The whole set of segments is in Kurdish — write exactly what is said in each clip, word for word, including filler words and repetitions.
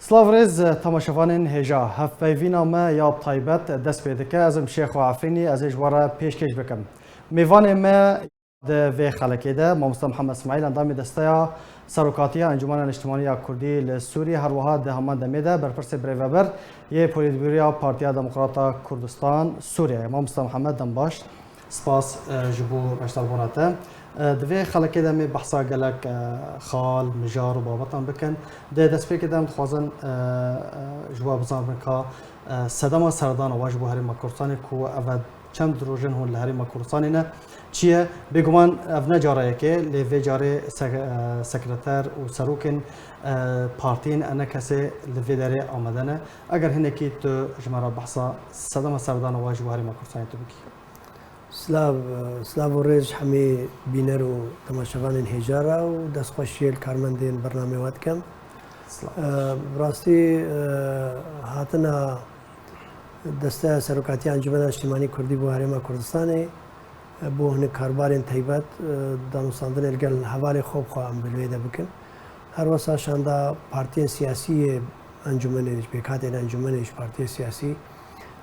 Silav rêz temaşevanên hêja, hevpeyvîna me ya taybet dest pê dike. Ez im Şêxo Efrînî, ez ê ji we re pêşkêş bikim. Mêvanê me di vê xelekê de Mamoste Mihemed Smîl, endamê Desteya Serokatiya Encûmena Niştimanî ya Kurdî li Sûriyê, her wiha di heman demê de berpirsê birêvebir yê Polîtbûroya Partiya Demokrata Kurdistan Sûriyeyê. Mamoste Mihemed, dem baş. Spas, e, ji bo beşdarbûna te. E, di vê xelekê de em ê behsa gelek, e, xal, mijar û babetan bikin. Di destpêkê de em dixwazin, e, e, ji we bizanibin ka, e, sedema serdana we ji bo Herêma Kurdistanê ku ev e çend roj in hûn li Herêma Kurdistanê ne, çi ye? Bêguman ev ne cara yekê, lê vê carê sek-, e, sekreter û serokên, e, partiyên ENKSê li vê derê amade ne. Eger hinekî tu ji me re behsa sedema serdana we ji bo Herêma Kurdistanê tu bikî. Silav, silav û rêz ji hemî bîner û temaşevanên hêja re û dest xweş yê li karmendên bernamê we dikim. Silav. E, bi rastî, e, hatina Desteya Serokatiya Encûmena Niştimanî Kurdî bo Herêma Kurdistanê, e, bo hinek karbarên taybet, e, danûstandinê li gel hevalê xwe bi xwe em bi vê de bikin. Her wesa şanda partiyên siyasî yê encûmenê, ji pêkhatên encûmenê, ji partiyê siyasî,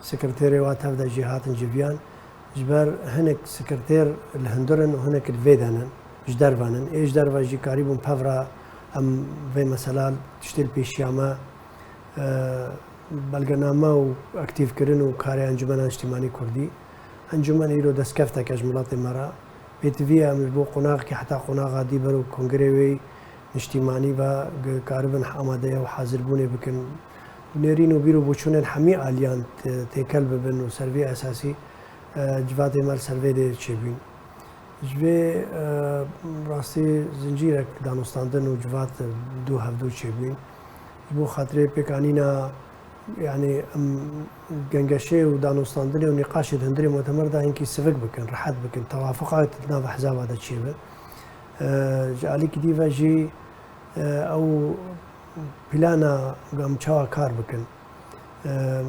sekreterê wa tev de jî hatin civiyan. Ji ber hinek sekreter li hundir in û hinek li vê de nin, ji derve nin. Ê ji derve jî karîbûn pevra em vê mesela tiştê li pêşiya me, e, belgename û aktîvkirin û karê Encûmena Niştimanî Kurdî. Encûmen îro destkefteke ji miletê me re. Pêtivî ye em ji bo qonaxekî heta qonaxa dî ber û kongrê wê niştîmanî ve g-, karibin amadeya û hazirbûnê bikin. Nêrîn û bîr û boçûnên hemî aliyan tê-, têkel bibin û ser vî esasî, e, civatê me li ser vê dê çêbûn. Ji vê, e, rastî zincîrek danûstandin û civat dû hevdû çêbûn. Ji bo xatirê pêkanîna, yanî em gengeşê û danûstandinê û nîqaşê di hundirê mutemer de hinkî sivik bikin, rehet bikin, tewafuqat di nav hizaba de çêbe. E, ji alîkî dî ve jî, e, ew plana em çawa kar bikin, e,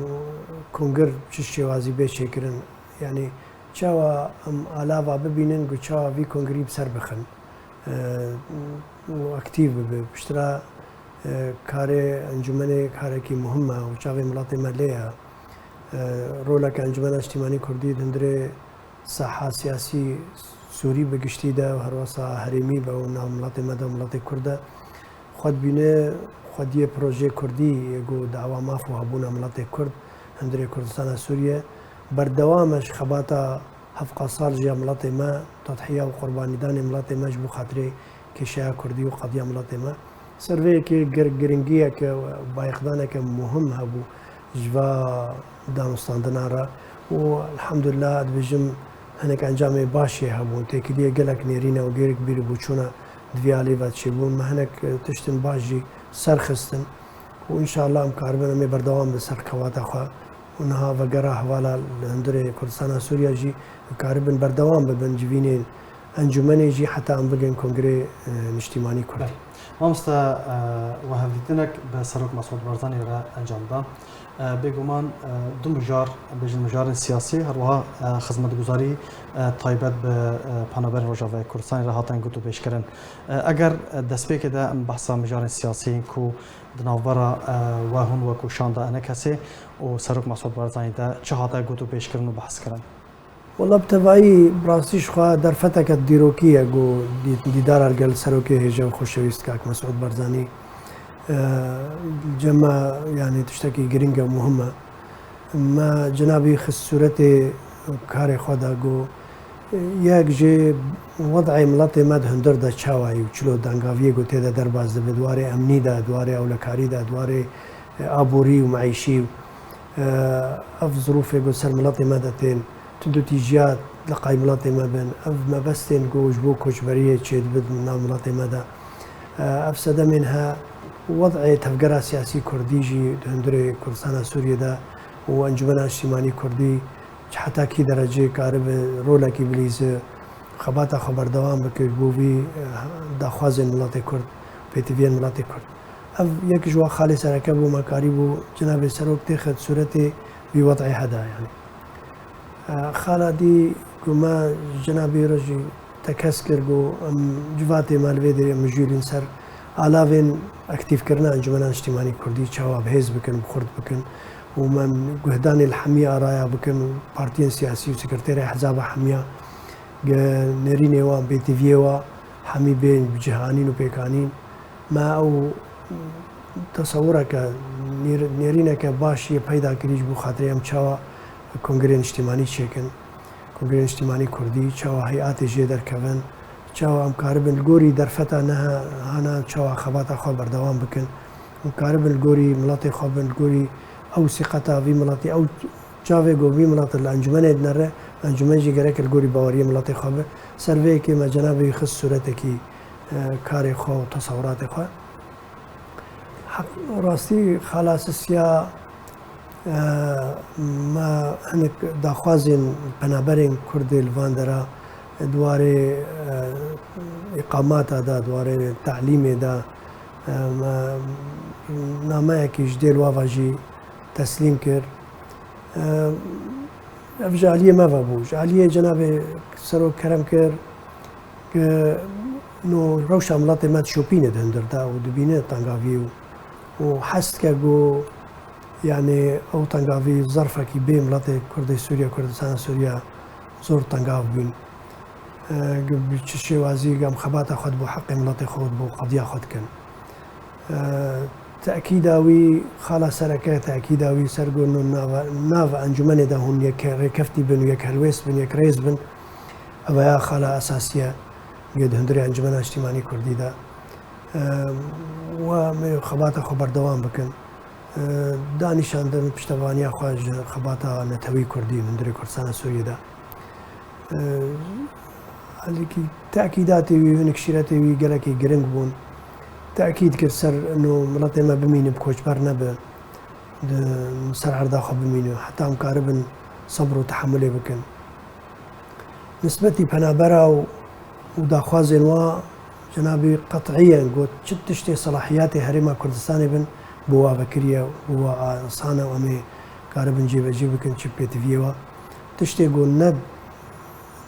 kongir çi şêwazî bê çêkirin, yanî çawa em alava bibînin ku çawa vî kongirî bi ser bixin, e, û aktîv bibe. Piştre, e, karê encûmenê karekî muhim e û çavê miletê me lê ye. E, roleke Encûmena Niştimanî Kurdî di hundirê saha siyasî Sûrî bi giştî de û herwesa herêmî be û nav miletê me de û miletê Kurd de xwe dibîne, xwediyê projeyê Kurdî yê ku dawa maf û hebûna miletê Kurd hundirê Kurdistana Sûriye berdewam e ji xebata hevqa sal jî ya miletê me, tedhiya û qurbanîdanê miletê me ji bo xatirê kêşeya Kurdî û qediya miletê me. Ser vê yekê gir-, giringiyeke, bayixdaneke muhim hebû ji va danûstandinan re û elhamdulillah dibêjim hinek encamê baş jê hebûn. Têkiliyê gelek nêrîn e û gelek bîr û boçûna di vî alî ve çêbûn. Me hinek, e, tiştin baş jî ser xistin û înşallah em karibin em ê berdewam bin ser xewata xwe. Û niha vegera hevala li hundirê Kurdistana Sûriye jî karibin berdewam bibin civînên encûmenê jî heta em bigin Kongrê, e, Niştîmanî Kurdî. Belê. Mamoste, e, we hevdîtinek bi Serok Mesûd Barzanî re encam da. E, bêguman, e, du mijar, bêjin mijarên siyasî, her wiha, e, xizmetguzarî, e, taybet bi, e, penaberên Rojavayê Kurdistanê re hatin gotûbêjkirin. E, eger, e, destpêkê de em behsa mijarên siyasî yên ku di navbera, e, we hûn wekû şanda ENKSê û Serok Mesûd Barzanî de çi hate gotûbêjkirin û behskirin? Wela bi tevayî bi rastî ji xwe derfeteke dîrokî ye ku dî-, dîdara li gel serokê hêja û xoşewîst kak Mesûd Barzanî, e, cem me, yanî tiştekî giring e û muhim e. Me cenabî xist sûretê karê xwe de ku yek jê wed'ê miletê me di hundir de çawa yî û çilo dengaviyê ku tê de derbas dibe, di warê emnî de, di warê ewlekarî de, di warê, e, aborî û meîşî û, e, ev zirûfê ku ser miletê me de tên, tundûtîjiya li qay miletê me bin, ev mebestên ku ji bo koçberiyê çêdibin nav miletê me de, e, ev sedemên he, wed'ê tevgera siyasî kurdî jî di hundirê Kurdistana Sûriyê de û Encûmena Niştîmanî Kurdî ji heta kî derecê karibe rolekî bilîze, xebata xwe berdewam bike ji bo vî, eh, daxwazên miletê Kurd, pêtiviyên miletê Kurd. Ev yek ji wan xalê sereke bû, me karîbû cenabê serok têxit sûretê vî wed'ê heda, yanî. Eh, xala dî ku me cenabê re jî tekez kir, ku em civatê me li vê derê mijûlîn ser Alavên aktîfkirina Encûmena Niştîmanî Kurdî çawa bi hêz bikin, bi xurt bikin û me guhdanê li hemî araya bikin û partiyên siyasî û sekreterê hezaba hemiya ge nêrînê wan, pêtiviyê wa hemî bên bi cih anîn û pêkanîn. Me ew tesewureke, nêr-, nêrîneke baş yê peyda kirî ji bo xatirê em çawa kongreyê niştîmanî çêkin. Kongreyê Niştîmanî Kurdî, çawa heyatê jê derkevin, çawa em karibin li gorî derfeta neha hana çawa xebata xwe berdewam bikin. Em karibin li gorî miletê xwe bin, li gorî ew sîqeta vî miletî, ew çavê ku vî milet li encûmenê dinere, encûmen jî gerek li gorî baweriyê miletê xwe bi. Ser vê yekê me cenabê wî xist sûretekî, e, karê xwe û tesewiratê xwe. Heq, rastî xala Sisiya, e, me hinek daxwazên penaberên Kurdê li van dera, di warê, e, îqamata de, di warê talîmê de, e, me nameyekî ji dêl wa ve jî teslîm kir. E, ev ji aliyê me ve bû. Ji aliyê cenabê serok kerem kir, Ke no rewşa miletê me dişopîne di hundir de û dibîne tengavî û, û hez dike ku, yanî ew tengavî zerfekî bê miletê Kurdê Sûriye, Kurdistana Sûriye zor tengav bûn. E, ku bi çi şêwazî em xebata xwe di bo heqê miletê xwe û di bo qediya xwe dikin. E, tekîda wî, xala sereke tekîda wî ser ku no nava, nav encûmenê de hûn yek rêkeftî bin û yek helwêst bin, yek rêz bin. Ev ya xala esasî ye, yê di hundirê Encûmena Niştîmanî Kurdî de. Em, we em ê xebata xwe berdewam bikin. E, da nîşandin piştevaniya xwe ji xebata netewî Kurdî hundirê Kurdistana Sûriyê de. E, alîkî tekîdatê wî, hinek şîretê wî gelekî giring bûn. Tekîd kir ser no miletê me bimîne, bi koçber nebe. Di ser erda xwe bimîne. Heta em karibin sebr û tehemulê bikin. Nisbetî penabera û, û daxwazên wa, cenabî qet'iyen got, çi tiştê selahiyatê Herêma Kurdistanê bin, bo wa vekiriye, bo wa asan e û em ê karibin cêbecî bikin, çi pêtiviyê wa. Tiştê ku ne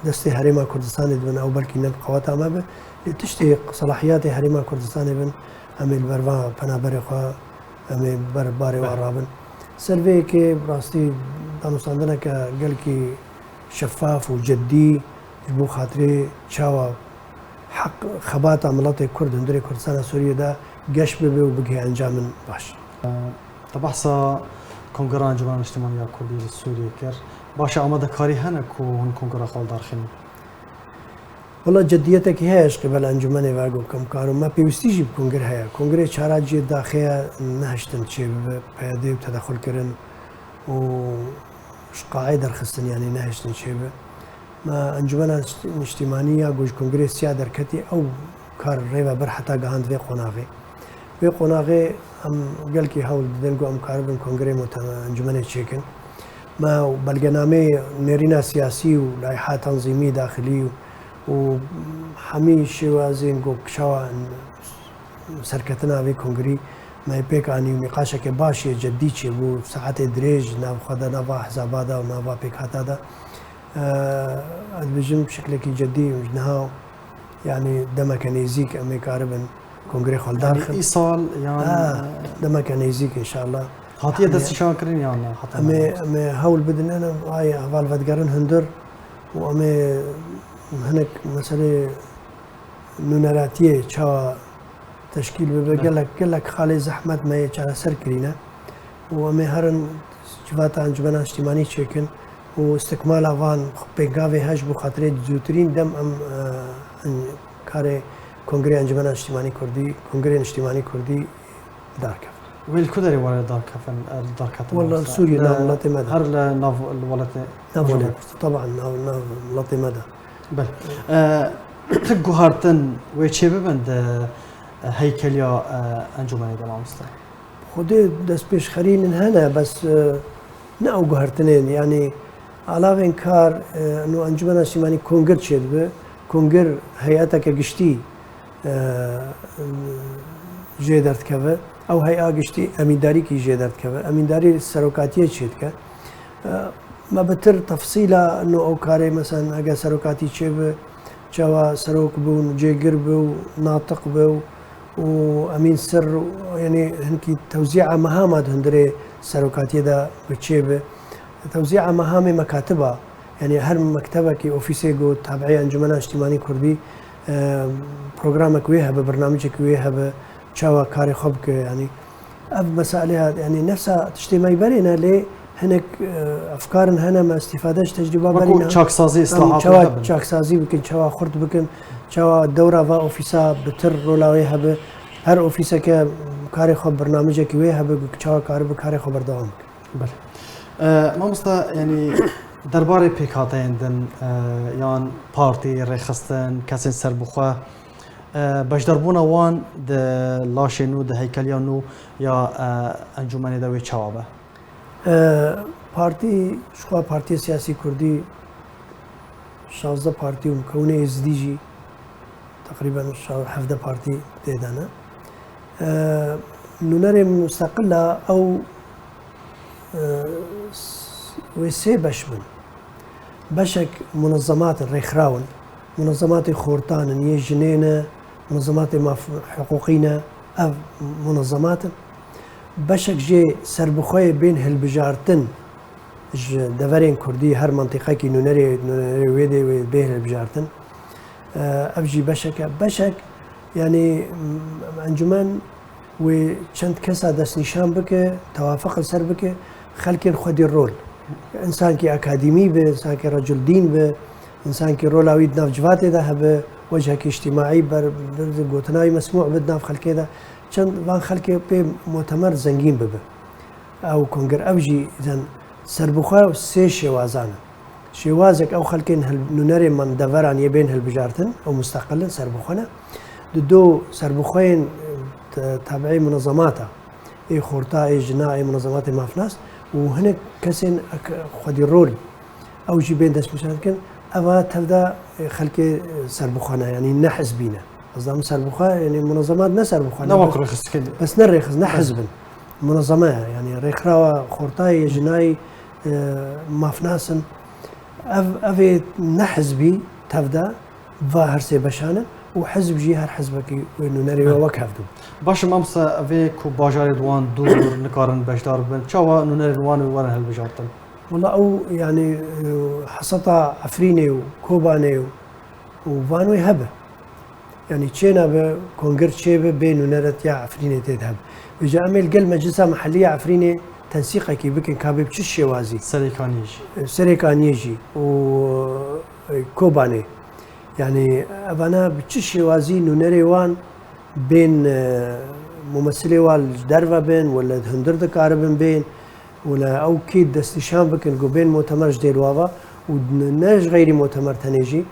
destê Herêma Kurdistanê dibin, ew belkî ne bi qeweta me be, lê tiştê selahiyatê Herêma Kurdistanê bin, em ê li ber va penaberê xwe, em ê ber barê wan rabin. Ser vê yekê, bi rastî, danûstandineke gelkî şeffaf û ceddî ji bo xatirê çawa heq xebata miletê Kurd hundirê Kurdistana Sûriyê de geş bibe û bigihê encamin baş. Te behsa Kongera Encûmena Niştimanî ya Kurdî li Sûriyê kir. Baş e, amadekarî hene ku hûn kongera xwe li dar xînin? Wela cediyetekî heye ji qîbel encûmenê ve ku em karin. Me pêwîstî jî bi kongir heye. Kongirê çara cihê daxê ye, nehiştin çêbibe, P Y D û tedexul kirin û ji qaê derxistin, yanî nehiştin çêbe. Me encûmena nişt-, niştîmanî ya ku ji kongirê siya derketî, ew kar rê ve bir heta gihand vê qonaxê. Vê qonaxê em gelkî hewl didin ku em karibin kongirê mute-, encûmenê çêkin. Me belgenameyê nêrîna siyasî û layha tenzîmî daxilî û, û hemî şêwazên ku çawa serketina vê kongirî me yê pêk anî û nîqaşeke baş yê ceddî çêbû, saetê dirêj nav xwe de, nava hizaba de û nava pêkhata de. Eee, ez dibêjim şiklekî ceddî ji niha, yanî demeke nêzîk em ê karibin kongirê xwe li dar Yanî xin. Îsal yan, Ha, e, demeke nêzîk înşallah. Hatiye Em ê destnîşankirin yan ne? Heta Em ê, niha? Em ê hewl bidin, em ay heval vedigerin hundir û em ê hinek meselê nûneratiyê çawa teşkîl bibe, Be. gelek, gelek xalê zehmet me yê çareser kirîne û em ê herin civata Encûmena Niştîmanî çêkin û istikmala van pêngavê hej bo xatirê zûtirîn dem em, e, en-, karê Kongrê Encûmena Niştîmanî Kurdî, Kongrê Niştîmanî Kurdî darkevin. Wê li ku derê were darkevin, e, darketin Walla mamoste? Sûriyê, Li nav miletê me de. Her li nav li welatê Nav Rojava welatê, Kurdistan. Taban, nav, nav miletê me de. Belê. E, tu guhartin wê çê bibin di, e, heykeliya, e, encûmenê de mamoste? Xwedê destpêşxerînin hene, bes, e, ne ew guhertinên, yanî alavên kar, e, no Encûmena Niştîmanî kongir çêdibe, kongir heyeteke giştî, e, jê derdikeve, ew heya giştî emîndarîkî jê derdikeve, emîndarî serokatiyê çêdike. E, me bi tir tefsîla no ew karê, meselen, eger serokatî çêbe, çawa serok bû, cêgir bû, natiq bû, û Emîn Sir, yanî hinkî tewzîa mehama di hundirê serokatiyê de bi çê bi. Tewzîa mehamê mekatiba, yanî her mektebekî, ofîsê ku tabiî Encumena Niştimanî Kurdî, e, programek wê hebe, bernamicek wê hebe, çawa karê xwe bike, yanî ev meselê, yanî nefsa tiştê me yî berê ne, lê hinek, e, efkarên hene me îstîfade ji tecrûba berî ne. Çaksazî, Em îslahat çawa hebin. Çaksazî bikin, çawa xurt bikin, çawa dewra va ofîsa bi tir rola wê hebe, her ofîseke karê xwe, bernamicekî wê hebe, ku çawa karibe karê xwe berdewam bike. Belê. E, mamosta, yanî derbarê pêkhateyên din, e, yan partî, rêxistin, kesên serbixwe, e, beşdarbûna wan di laşê nû, di heykeliya nû ya, e, encûmenê de wê çawa be? E, partî, ji xwe partiyê siyasî kurdî şazdeh partî û mukewinê êzidî jî teqrîben şa-, hevdeh partî tê de ne. E, nûnerê musteqila ew, e, s-, wê sê beş bin. Beşek munezemat in, rêxiraw in. Munezematê xortan in, yê jinê ne, munezematê maf-, hiqûqî ne, ev munezemat in. Beşek jê serbixweyê bên hilbijartin ji deverên kurdî, her mentiqekî nûnerê, nûnerê wê dê wê bê hilbijartin. Ev jî beşek e. Beşek, yanî, m-, encûmen wê çend kesa destnîşan bike, tewafik li ser bike, xelkên xwedî rol. Însankî akademî be, însankî reculdîn be, însankî rola wî di nav civatê de hebe, wechekî îctîmaî ber, ber gotina wî mesmû be di nav xelkê de. Çend van xelkê pê mutemer zengîn bibe. Ew kongir, ev jî îzen serbixwe sê şêwazan in. Şêwazek ew xelkên hil-, nûnerê man deveran yê bên hilbijartin, ew musteqil in, serbixwe ne. Di do serbixweyên, e, te-, tabiî munezemata, ê xorta, ê jina, ê munezematê mafnas û hinek kesên ek-, xwedî rol, ew jî bên destnîşan dikin. Eva tevda, e, xelkê, e, serbixwe ne, yanî ne hizbî ne. Ez dam serbixwe, yanî munezemat ne serbixwe ne. Ne wek rêxistikê. Bes ne rêxist, ne hizb in. Munezeme ye, yanî rêxirawa xortayê, jinayî, e, mafnas in. Ev, ev ê ne hizbî tevda va her sê beşan in û hizb jî her hizbekî wê nûnerê wê wek hev dû. Baş e, mamosta, ev ê ku bajarê di wan dûr nikarin beşdar bin, çawa nûnerên wan wê werin hilbijartin? Wela ew, yanî, e, heseta Efrînê û Kobanê û, û van wê hebe. Yanî çênabe kongir çêbe bê nûneretiya Efrînê tê de hebe. Vêca em ê li gel Meclisa Mehellî ya Efrînê tensîqekî bikin ka bê bi çi şêwazî. Serêkaniyê jî. E, Serêkaniyê jî û, e, Kobanê. Yanî evana bi çi şêwazî nûnerê wan bên, e, mumesilê wan ji derve bin, wele di hundir dikaribin bên, wele ew kî destnîşan bikin ku bên mutemer ji dêr wa ve û ne, ne ji xeyrî mutemer tenê jî,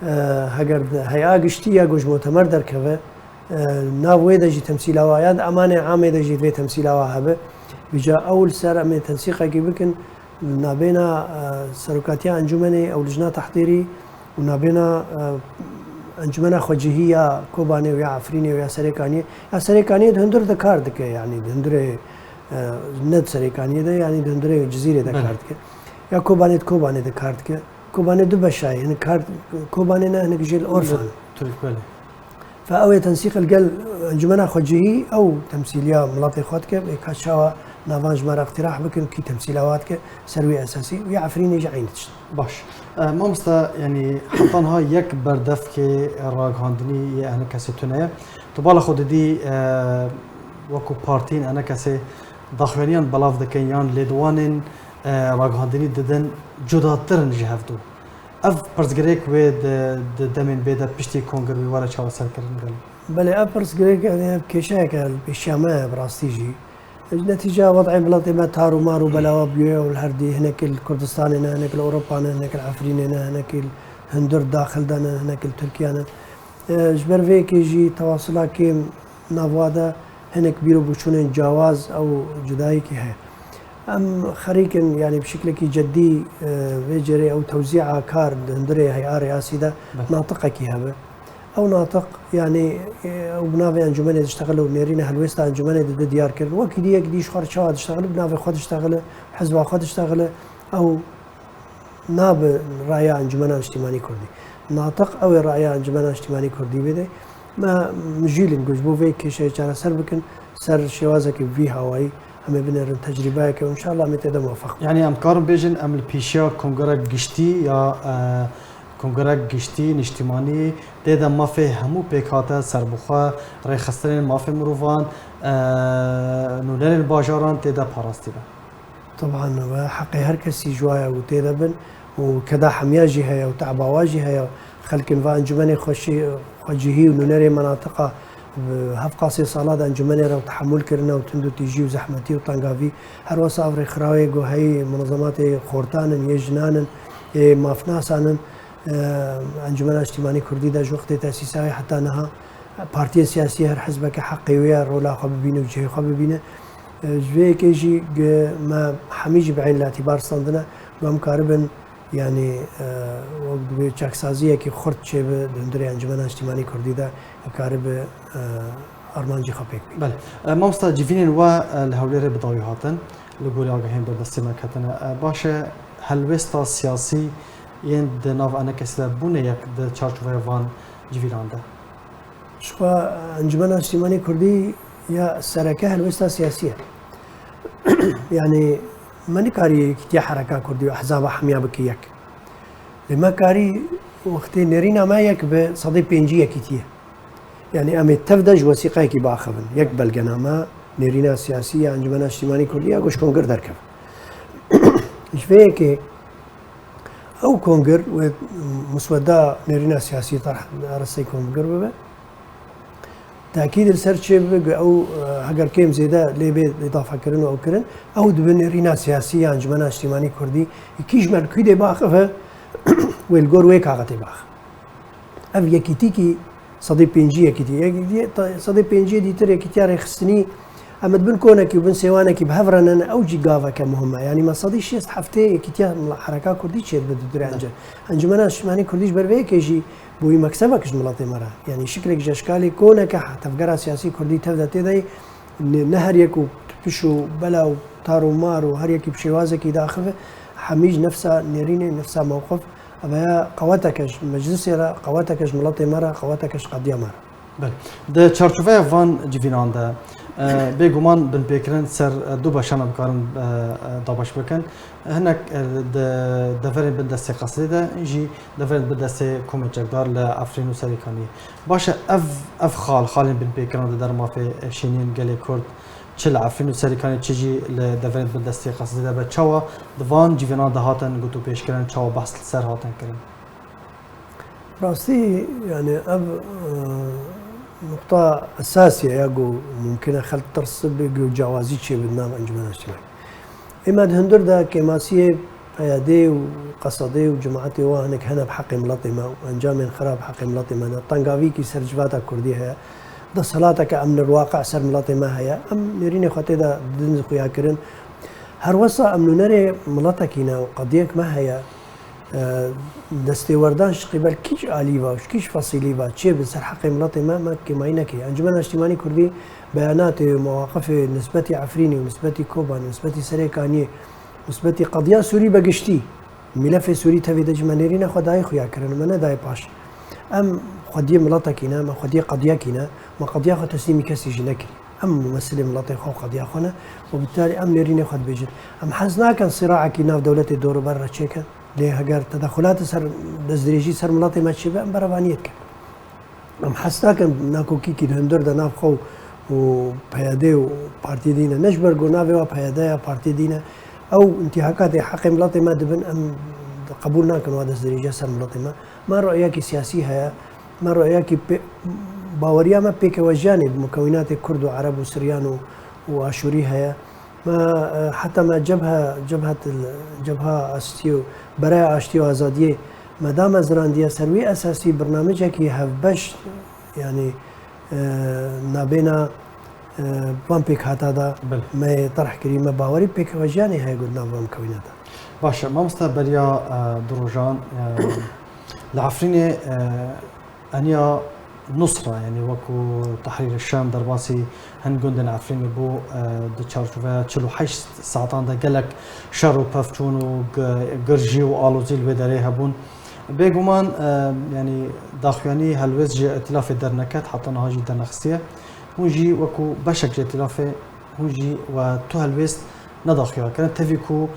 e, heger heya giştî ya ku ji mutemer derkeve, e, nav wê de jî temsîla wa ya di emanê amê de jî vê temsîla wa hebe. Vêca ew li ser em ê tensîqekî bikin, nabêna, e, serokatiya encûmenê ew lijna tehdêrî û nabêna, e, encûmena xwecihî ya Kobanê û ya Efrînê û ya Serêkaniyê. Ya Serêkaniyê di hundir de kar dike, yanî di hundirê, e, ne di Serêkaniyê de, yanî di hundirê Cizîrê de kar dike. Ya Kobanê di Kobanê de kar dike. Kobanê du beşa ye. Hinek kar, Kobanê ne, hinek jê li Orfa ne. Tirk, belê. Fe ew ê tensîq li gel encûmena xwecihî ew temsîliya miletê xwe dike, ê ka çawa navan ji me re îqtîrah bikin, kî temsîla wa dike, ser wî esasî, wî Efrînê jî eynî tişt. Baş. E, mamosta, yanî heta niha yek berdevkê ragihandinî yê hinek kesê tune ye. Tu bala xwe didî, e, wekû partiyên hinek kesê daxuyaniyan belav dikin yan lêdiwanên, e, ragihandinî didin cudatir in ji hevdû. Ev pirsgirêk wê di, di demên bê de piştî kongir wî were çareserkirin gelo? Belê, ev pirsgirêk, yanî ev kêşeyeke li pêşiya me ye bi rastî jî. Ji netîceya wed'ê miletê me tar û mar û belawa bûye û li her dî hinekî li Kurdistanê ne, hinekî li Ewropa ne, hinekî li Efrînê ne, hinekî li hundir daxil de ne, hinekî li Tirkiye ne. E, ji ber vê yekê jî tewasula kêm nav wa de hinek bîr û boçûnên cawaz ew cudayîkî heye. Em xerîk in, yanî bi şiklekî ceddî, e, vê carê ew tewzîa kar di hundirê heya rêyasî de natiqekî hebe. Ew natiq, yanî, e, ew bi navê encûmenê diştexile û nêrîna helwêsta encûmenê dide diyar kirin. Wekî dî, yek dî ji xwe re çawa diştexile, bi navê xwe diştexile, hizba xwe diştexile. Ew nabe raya Encûmena Niştîmanî Kurdî. Natiq ew ê raya Encûmena Niştîmanî Kurdî bide. Me mijîl in ku ji bo vê kêşeyê çareser bikin, ser şêwazekî vî hawayî em ê binêrin tecrîbeyeke û înşallah em ê tê de muwefeq bin. Yanî em karin bêjin em li pêşiya kongrek giştî ya, e, kongrek giştî niştîmanî tê de mafê hemû pêkhate serbixwe, rêxistinên mafê mirovan, e, nûnerên bajaran tê de parastî be. Teban, we heqê her kesî ji waya û tê de bin û keda hemiya jî heye û te'ba wa jî heye. Xelkin va encûmenê xweşî, xwecihî û nûnerê menatiqa bi hevqasê sala de encûmenê re û tehemûl kirine û tund û tîjî û zehmetî û tengavî. Her wesa ev rêxirawê ku heyî munezematê xortan in, yê jinan in, yê mafnasan in, e, Encûmena Niştîmanî Kurdî de ji wextê tesîsa wê heta niha partiyên siyasî her hizbeke heqê wê ye rola xwe bibîne û cihê xwe bibîne. E, ji vê yekê jî gi-, me hemî jî bi eyn îtîbar standine ku em karibin, yanî, e, wek divê çaksaziyekî xurt çêbe di hundirê Encûmena Niştîmanî Kurdî de karibe, e, armancî xwe pêk bîne. Belê. E, mamosta, civînên we, e, li Hewlêrê bi dawî hatin, li gorî agahiyên berdestê me ketine. E, baş e, helwêsta siyasî yên di nav ENKSê de bûne yek di çarçoveya van civînan de? Ji xwe Encûmena Niştîmanî Kurdî ya sereke helwêsta siyasî ye. Yanî me nikarî yekîtiya hereka kurdî û ehzaba hemiya bike yek. Lê me karî wextê nêrîna me yek be sedê pêncî yekîtî ye. Yanî em ê tev de ji wesîqeyekî biaxivin. Yek belgename nêrîna siyasî ya Encûmena Niştîmanî Kurdî ya ku ji kongir derkeve. Ji vê yekê ew kongir wê musweda nêrîna siyasî terh aristey kongir bibe. Tekîd li ser çê bibe ku ew, e, heger kêm zêde lê bê îdafekirin û ew kirin, ew dibe nêrîna siyasî ya Encûmena Niştîmanî Kurdî, kî ji me li kû dê biaxive, wê li gor wê kaxetê biaxive. Ev yekîtîkî sedê pêncî yekîtî, yekîtî, ta-, sedê pêncî dîtir yekîtiya rêxistinî, em ê di bin konekî û bin sêwanekî bi hev re nene, ew jî gaveke muhim e. Yanî me sedî şêst heftê yekîtiya hereka kurdî çêdibe di durê ence-, Encûmena Niştîmanî Kurdî ji ber vê yekê jî bûyî meksebek ji miletê me re. Yanî şiklek ji eşkalê koneke tevgera siyasî kurdî tev de tê de ye. Ne, ne her yek û tupiş û bela û tar û mar û her yekî bi şêwazekî daxive, hemî ji nefsa nêrînê, nefsa mewqif, ev ya qeweteke ji meclisê re, qeweteke ji miletê me re, qeweteke ji qediya me re. Belê. Di çarçoveya van civînan de, e, bêguman binpêkirin ser, e, du beşan em karin, e, e, dabeş bikin. Hinek, e, di deverên bin destê Qesedê de, jî deverên bin destê Komê Çekdar li Efrîn û Serêkaniyê. Baş e, ev, ev xal, xalên binpêkiran di dermafê şêniyên gelê Kurd, çi li Efrîn û Serêkaniyê, çi jî li deverên bin destê Qesedê de be, çawa di van civînan de hatin gotûpêşkirin, çawa behs li ser hatin kirin? Rastî, yani ev, e, nuqta esasî ye ya ku mumkin e xelk tirs bibe, ku cawazî çêbe di nav Encûmena Niştimanî. Ê me di hundir de kêmasiyê P Y D'ê û Qesedê û cemaetê wan hinek hene bi heqê miletê me û encamên xirab bi heqê miletê me de. Tengavîkî ser civata kurdî heye. Desthilateke emnirwaqe ser miletê me heye. Em nêrînê xwe tê de didin xuyakirin. Her wesa em nûnerê miletekî ne û qediyek me heye. E, destêwerdan ji qîbel kîç alî ve û ji kîç fesîlî ve çêbe ser heqê miletê me, me kêmayî nekiriye. Encûmena Niştimanî Kurdî beyanatê û mewaqifê nisbetî Efrînê û nisbetî Kobanê, nisbetî Serêkaniyê, nisbetî qediya Sûrî be giştî, mîlefê Sûrî tevî de jî me nêrîna xwe dayê xuya kirin, me nedayê paş. Em xwediyê miletekî ne, me xwediyê qediyekî ne, me qediya xwe teslîmî kesî jî nekirî. Em mumesilê miletê xwe û qediya xwe ne û bitarî em nêrînê xwe dibêjin. Em hez nakin sîraekî nav dewletê dorûber re çêkin. Lê heger tedexulata ser destdirêjî ser miletê me çêbe, em berevaniyê dikin. Em hez nakin nakokîkî di hundir de nav xwe û P Y D û partiyê dî ne. Ne ji ber ku navê wa P Y D ya partiyê dî ne. Ew întîhakatê heqê miletê me dibin, em qebûl nakin wa destdirêjiya ser miletê me. Me rayekî siyasî heye. Me rayekî pê-, baweriya me pêkewejiyanê bi mukewînatê Kurd û Ereb û Siryan û, û Aşûrî heye. Me, e, heta me cebhe, cebhet, cebha astî û Bereya Aştî û Azadiyê me damezirandiye, ser wî esasî birnamecekî hevbeş, yanî, e, nabêna, e, van pêkhata de Belê. me yê terh kirî, me bawerî pêkewejiyanê heye got nav van mukewînata. Baş e, mamoste, beriya, e, du rojan, e, li Efrînê, e, Eniya Nusra, yanî wekû Tehrîr Şam derbasî hin gundên Efrînê bû, e, di çarçoveya çil û heşt saetan de gelek şer û pevçûn û gi-, girjî û alozî li wê derê hebûn. Bêguman, e, yanî daxuyanî helwêst ji îtîlafê derneket, heta niha jî dernexistiye. Hûn jî wekû beşek ji îtîlafê, hûn jî we tu helwêst nedaxuya kirin. Tevî ku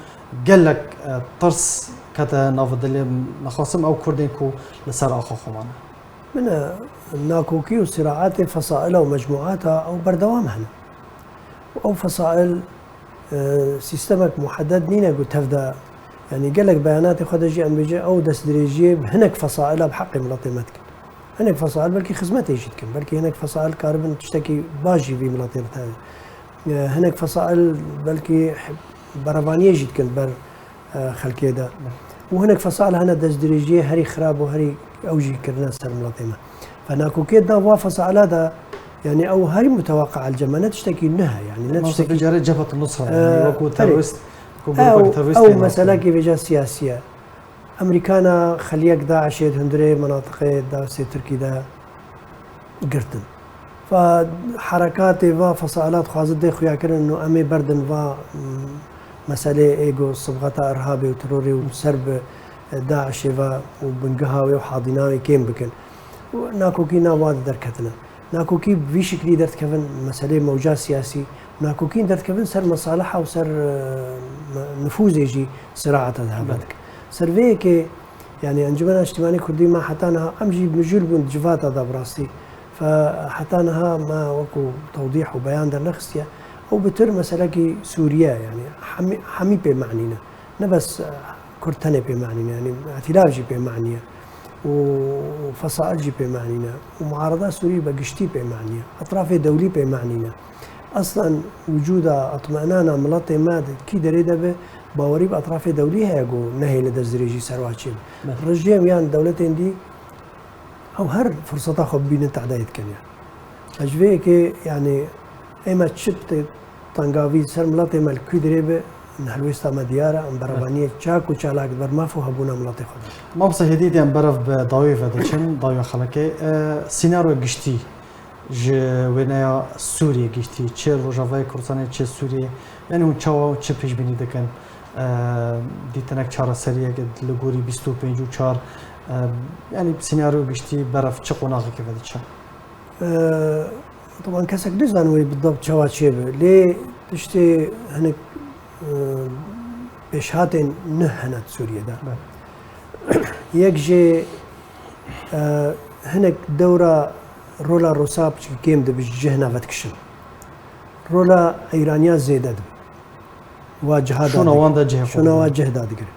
gelek, e, tirs kete nava dilê, mexasim ew Kurdên ku li ser axa xwe mane. Min e, nakokî û siraatê fesaila û mecmuata ew berdewam hene. Û ew fesail, e, sîstemek muhedded nîne ku tev de, yanî gelek beyanatê xwe de jî em bêje ew destdirêjiyê bi hinek fesaila bi heqê miletê me dikin. Hinek fesail belkî xizmetê jî dikin. Belkî hinek fesail karibin tiştekî baş jî vî miletê bi te. E, hinek fesail belkî berevaniyê jî dikin ber, e, xelkê de. Û hinek fesail hene destdirêjiyê herî xirab û herî ew jî kirine ser miletê me. Fe nakokiyê da va fesaila da, yanî ew herî mutewaqa elceme, ne tiştekî nuh e, yanî ne Masa tiştekî vê carê Cebhet Nusra, E, yanî wekû belê. terorist, wekû Ew, grûpek terorîst ew tê meselekî vêca siyasî ye. Amerîkana xeliyek DAIŞê di hundirê menatiqê Dawsê Tirkî de girtin. Va herekatê va fesaila dixwazin dê xuyakirin û em ê berdin va, mm, meselê ê ku sibxeta irhabê û terorê û ser bi DAIŞê ve û bingeha wê û hadîna wê kêm bikin. Û nakokî nav wa de derketine. Nakokî bi vî şiklî derdikevin meselê mewca siyasî, nakokî derdikevin ser mesaliha û ser, e, me-, nifûzê jî siraata de hebe Belê. dike. Ser vê yekê, yanî Encûmena Niştimanî Kurdî me heta niha, em jî mijûl bûn di civata de bi rastî. Fe heta niha me wekû tewdîh û beyan dernexistiye. Ew bi tir meselekî Sûriye, yanî hemî, hemî pê manî ne. Ne bes, e, Kurd tenê pê manî ne, yanî Îtîlaf jî pê manî ye. Û fesail jî pê manî ne. Û muarada Sûrî be giştî pê manî ye. Etrafê dewlî pê manî ne. Eslen wicûda, etmenana miletê me di kî derê de be, bawerî bi etrafê dewlî heye ku nehêle destdirêjî ser wa çê be. Belê. Rejîm yan dewletên dî ew her firseta xwe bibînin tehdayê dikin ya. Ez ji vê yekê, yanî, ê me çi tê tengavî ser miletê me li kû dirê be, helwêsta me diyar e, em berevaniyê çak û çalak di ber maf û hebûna miletê xwe de. Mamosta Hêdî, em berev bi dawiyê ve diçin, dawiya xelekê. E, sînaryo giştî ji wêneya Sûriyê giştî, çi Rojavayê Kurdistanê, çi Sûriyê, yanî hûn çawa û çi pêşbînî dikin? E, dîtinek çareseriyek li gorî bîst û pênc û çar, e, yanî sînaryo giştî berev çi qonaxekê ve diçe? E, teban kesek nizan wê bi dab çawa çêbe. Lê tiştê hinek, e, pêşhatên nuh hene di Sûriyê de. Belê. Yek jê, e, hinek dewra rola Rûsa piçkî kêm dibe ji cihna vedikişin. Rola Îraniya zêde dibe. Wa ciha Şûna dadigire. wan de cihê xwe Şûna wa didin. cih dadigire.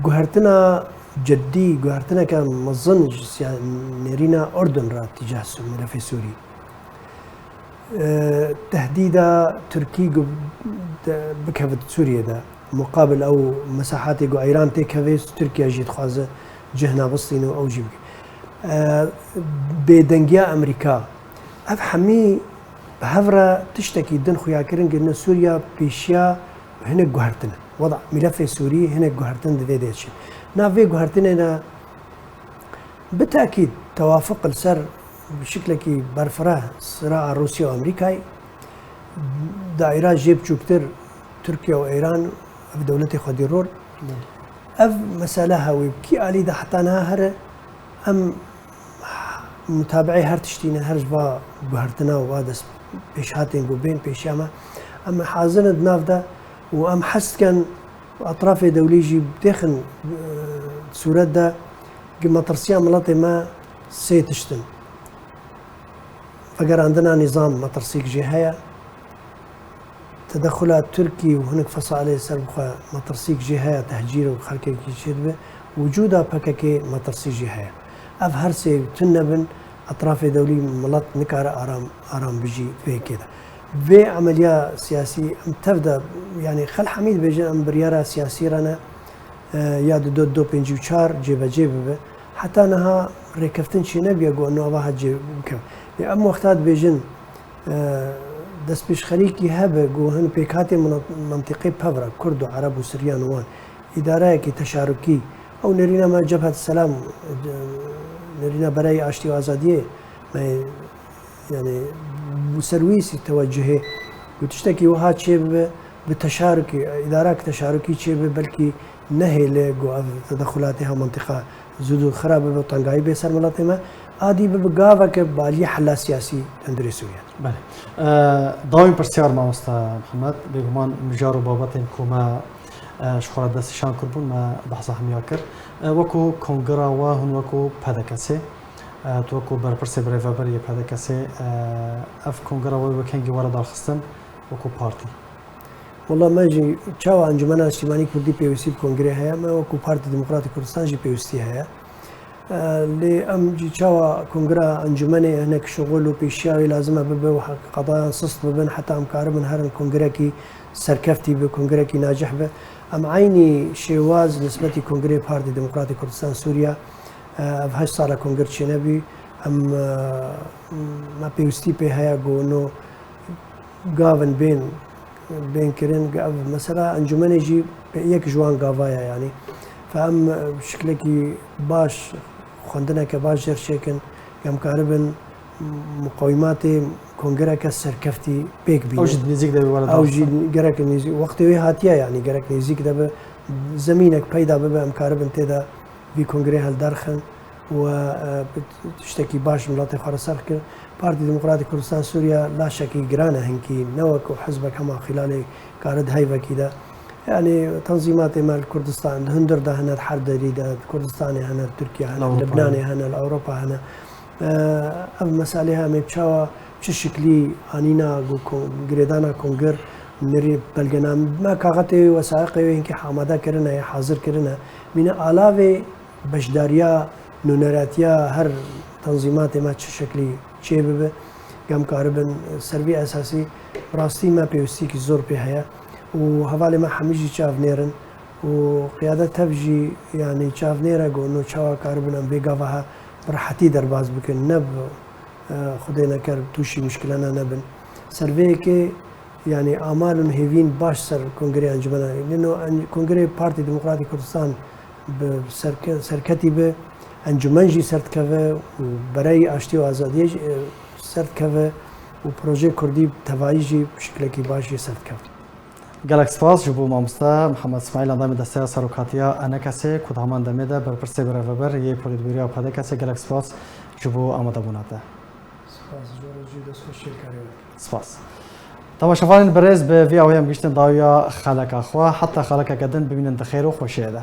Guhertina ceddî, guhertineke mezin ji siya-, nêrîna Urdun re tîcah Sû-, milefê Sûrî. E, tehdîda Tirkî gu-, de, bikevit Sûriyê de. Muqabil ew mesahatê ku Îran têkeve, Tirkiye jî dixwaze cihna bistîne û ew jî bike. E, bêdengiya Amerîka. Ev hemî bi hev re tiştekî din xuyakirin girine Sûriya pêşiya hinek guhertin e. Weda milefê Sûrî hinek guhertin di vê dê çin. Nav vê guhertinê de bi tekîd tewafiq li ser bi şiklekî berfireh sira Rûsya û Amerîkayê, daîra jê biçûktir Tirkiye û Îran, ev dewletê xwedî rol. Belê. Ev mesele hewî bi kî alî de heta niha here em mutabeê her tiştî ne, her ji va guhertina û va dest pêşhatên ku bên pêşiya me. Em hazir in di nav de û em hez dikin etrafê dewlî jî têxin, e, sûret de ku metirsiya miletê me sê tişt in. Vegerandina nîzam metirsîk jê heye. Tedexula Tirkî û hinek fesalê ser bi xwe metirsîk jî heye, tehcîr û xelkekî çêdibe, wicûda P K K metirsî jî heye. Ev her sê tune bin, etrafê dewlî milet nikare aram, aram bijî vê yekê de. Vê emeliya siyasî em tev de, yanî Xel Hemî dibêje em biryara siyasî re ne, e, ya di do, do pêncî û çar cêbecê bibe. Heta niha rêkeftin çênebiye ku nava hat cê bikeve. Lê em wexta dibêjin, e, destpêşxerîkî hebe ku hin pêkhatê mena-, mentiqê pevra, Kurd û Ereb û Siryan û wan, îdareyekî teşarukî, ew nêrîna me Cebhet Selam, e, nêrîna Berayê Aştî û Azadiyê me, yanî, bi serwîsî tewecihê ku tiştekî wiha çêbibe, bi teşarukî, îdarek teşarukî çêbe, belkî nehêle ku ev tedexulatê ha mentiqa zû dû xira bibe û tengayî bê ser miletê me, a dî bibe gaveke bi aliyê hela siyasî hundirê Sûriye. Belê. E, dawîn pirsiyar mamosta Mihemed, bêguman mijar û babetên ku me, e, ji xwe re destnîşan kiribûn, me behsa hemiya kir. E, wekû kongera we hûn wekû P D K S'ê, e, tu wekû berpirsê birêveber yê P D K S'ê, e, ev kongera we wek hengî were darxistin wekû partî? Wela me jî çawa Encûmena Niştîmanî Kurdî pêwîstî bi kongrê heye, me wekû Partî Demokratî Kurdistan jî pêwîstî heye. E, lê em jî çawa kongra encûmenê hinek şixul û pêşiya wê lazim e bibe û qedayan sist bibin, heta em karibin herin kongrekî serkeftî bi, kongrekî nacih bi. Em eynî şêwaz nisbetî kongrê Partî Demokratî Kurdistan Sûriye, e, ev heşt sal e konger çênebî. Em, e, me pêwîstî pê heye ku no gavin bên, bên kirin, ev mesela encûmenê jî yek ji wan gava ye, yanî. Fe em şiklekî baş, xwendineke baş jêr çêkin, em karibin muqawîmatê kongreke serkeftî pêk bînin. Ew jî nêzîk de were. Ew jî gerek nêzîk, wextê wê hatiye, yanî gerek nêzîk de bi zemînek peyda bibe, em karibin tê de vî kongrê hilderxin û, e, bi tiştekî baş miletê xwe re ser bikin. Partî Demokratîk Kurdistan Sûriye laşekî giran e hinkî, ne wekû hizbek hema xîlalê kare di heyvekî de. Yanî tenzîmatê me li Kurdistan, li hundir de hene, di her derî de, di Kurdistanê hene, li Tirkiye hene, li Libnanê hene, li Ewropa hene. E, ev meselê heme çawa, çi şiklî anîna ku kon-, girêdana kongir, nirî belgename, kaxetê wê, wesaiqê wê hinkî amade kirine, hazir kirine. Mîne alavê beşdariya nûneratiya her tenzîmatê me çi şeklî çêbibe, em karibin ser vî esasî rastî me pêwîstîkî zor pê heye û hevalê me hemî jî çavnêr in û qiyadet tev jî, yanî çavnêr e ku no çawa karibin em vê gava he bi rehetî derbas bikin, ne bi, e, Xwedê neker tûşî muşkilana nebin. Ser vê yekê, yanî amal û hêvîn baş ser Kongrê Encûmena, nîno en-, Kongrê Partî Demokratîk Kurdistan bi serke-, serketî bi, encûmen jî serdikeve û bereyî aştî û azadiyê jî, e, serdikeve û projeyê kurdî tevayî jî bi şiklekî baş jî serdikeve. Gelek spas ji bo mamoste Mihemed Smaîl, endamê Desteya Serokatiya E N K S'ê ku di heman demê de berpirsê birêveber yê polîtbûroya P D K S'ê. Gelek spas ji bo amadebûna te. Spas, ji we re jî dest xweş, çêkarî we. Spas. Temaşevanên birêz, bi vî awê em gihîştin dawiya xeleka xwe. Heta xelekeke din bimînin di xêr û xweşiyê de.